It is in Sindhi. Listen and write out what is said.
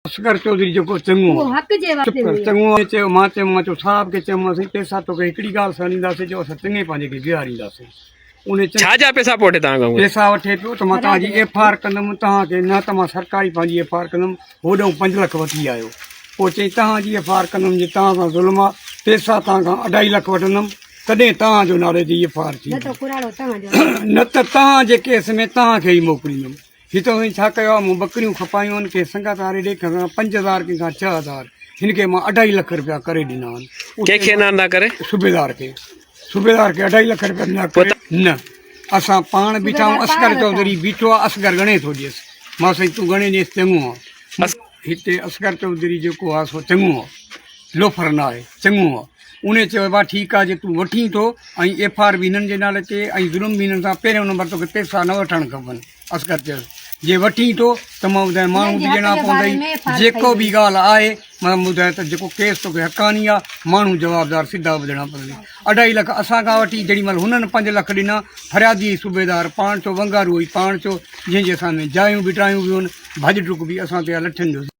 اصغر چوڌري جيڪو چڱو اهو حق جي چپ واسطي ڪر هيو. چڱو آهي چيو مان چيو مان چيو صاحب کي چيومانس سائين پئسا توکي هڪڙي ڳالهه سان ڏينداسين جو اسان چڱي پنهنجي کي بيهارينداسين انهي ڇا جا پئسا پيو وٺي توهان کان؟ پئسا وٺي پيو ته مان توهان جي ايف آر ڪندم توهان کي نه ته مان سرڪاري پنهنجي ايف آر ڪندم هوڏانهن پنج لک وٺي آيو پوء چيائين توهان جي ايف آر ڪندم جي توهان سان ظلم آهي پئسا توهان کان اڍائي لک وٺندم تڏهن توهان جو نالي تي ايف آر نه ٿيندي ته ڪراڙو توهان جو آهي. نه ته توهان جي ڪيس ۾ توهان کي ئي موڪليندم. هت اوهين ڇا ڪيو آهي؟ مون ٻڪريون کپايون آهن، ڪنهن سنگت واري ڏي کان 5000 ڪنهن کان 6000، هن کي مان اڍائي لک رپيا ڪري ڏنا آهن. ڪنهن کي ڏنا ٿا ڪري؟ صوبيدار کي. صوبيدار کي اڍائي لک رپيا ڏنا ڪري. نه، اسان پاڻ بيٺا آهيون، اصغر چوڌري بيٺو آهي، اصغر ڳڻي ٿو ڏيس. مان سائين تون ڳڻي ڏيس چڱو آهي. هتي اصغر چوڌري جيڪو آهي سو چڱو آهي، لوفر نه آهي، چڱو آهي. انهي چيو ڀاء ٺيڪ آهي جي تون وٺين ٿو ۽ ايف آر به هنن جي نالي تي ۽ ظلم به هنن سان پهريون نمبر توکي پئسا نه وٺڻ کپن. اصغر چيس جي وٺين ٿو ته مان ٻڌايان ماڻهو به ڏيڻا پوندئي جيڪو به ڳالهه آهي مان ٻڌايان ته جيڪو ڪيس توکي حقاني آهي ماڻهو جوابدار سڌا ٻڌڻا پوندئي. اڍائي لک اسان کان وٺي جيڏي مهل هنن پنج لک ڏنا فريادي ۽ صوبيدار پاڻ چو ونگارو ۽ پاڻ چو جنهن جي اسان ۾ جايون به ٽايون به هن ڀڄ ڊڪ به اسان تي آ لٺين جو.